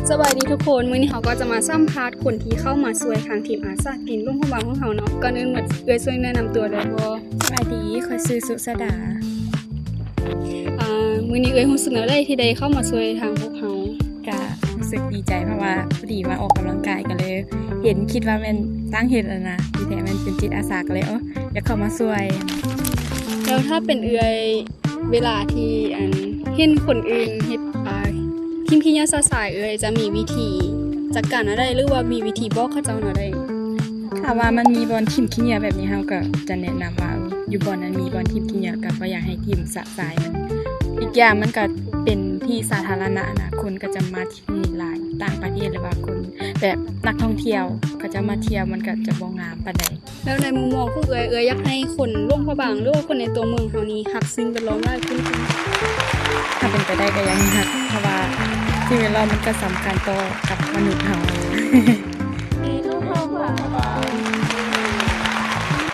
ສະບາຍດີທຸກຄົນ, ມື້ນີ້ເຮົາກໍຈະມາສຳພາດຄົນທີ່ເຂົ້າມາຊ່ວຍທາງທີມອາສາກິນຫຼວງພະບາງຂອງເຮົາເນາະ. ກ່ອນອື່ນໝົດ ເອື້ອຍຊ່ວຍແນະນຳຕົວໄດ້ບໍ່? ສະບາຍດີ, ຂ້ອຍຊື່ສຸຊາດາ. ອາ ມື້ນີ້ເອື້ອຍຮູ້ສຶກແນວໃດທີ່ໄດ້ເຂົ້າມາຊ່ວຍທາງພວກເຮົາ? ກະຮູ້ສຶກດີໃຈ ເພາະວ່າພໍດີມາອອກກຳລັງກາຍ ກໍເລີຍເຫັນ ຄິດວ່າແມ່ນຕ່າງເຮັດຫັ້ນນະ, ທີ່ແທ້ແມ່ນເປັນຈິດອາສາ ກໍເລີຍ ເອີ ຢາກເຂົ້າມາຊ່ວຍ. ແລ້ວຖ້າເປັນເອື້ອຍ ເວລາທີ່ ອັນ ເຫັນຄົນອື່ນເຮັດ ອາ ຖິ້ມຂີ້ເຫຍື້ອຊະຊາຍ ເອື້ອຍຈະມີວິທີຈັດການແນວໃດ ຫຼືວ່າມີວິທີບອກເຂົາເຈົ້າແນວໃດ? ຖ້າວ່າມັນມີບ່ອນຖິ້ມຂີ້ເຫຍື້ອແບບນີ້ ເຮົາກໍຈະແນະນຳວ່າ ເອີ ຢູ່ບ່ອນນັ້ນມີບ່ອນຖິ້ມຂີ້ເຫຍື້ອ ກໍບໍ່ຢາກໃຫ້ຖິ້ມຊະຊາຍ. ມັນ ອີກຢ່າງມັນກໍເປັນທີ່ສາທາລະນະນະ, ຄົນກໍຈະມາທີ່ນີ້ຫຼາຍ, ຕ່າງປະເທດ ຫຼືວ່າຄົນແບບນັກທ່ອງທ່ຽວເຂົາເຈົ້າມາທ່ຽວ ມັນກໍຈະບໍ່ງາມປານໃດ. ແລ້ວໃນມຸມມອງຂອງເອື້ອຍ, ເອື້ອຍຢາກໃຫ້ຄົນຫຼວງພະບາງ ຫຼືວ່າຄົນໃນຕົວເມືອງເຮົານີ້ຮັກສິ່ງແວດລ້ອມຫຼາຍຂຶ້ນບໍ່? ຖ້າເປັນໄປໄດ້ກໍຢາກໃຫ້ຮັກ, ເພາະວ່າສິ່ງແວດລ້ອມມັນກໍສຳຄັນຕໍ່ກັບມະນຸດເຮົາ.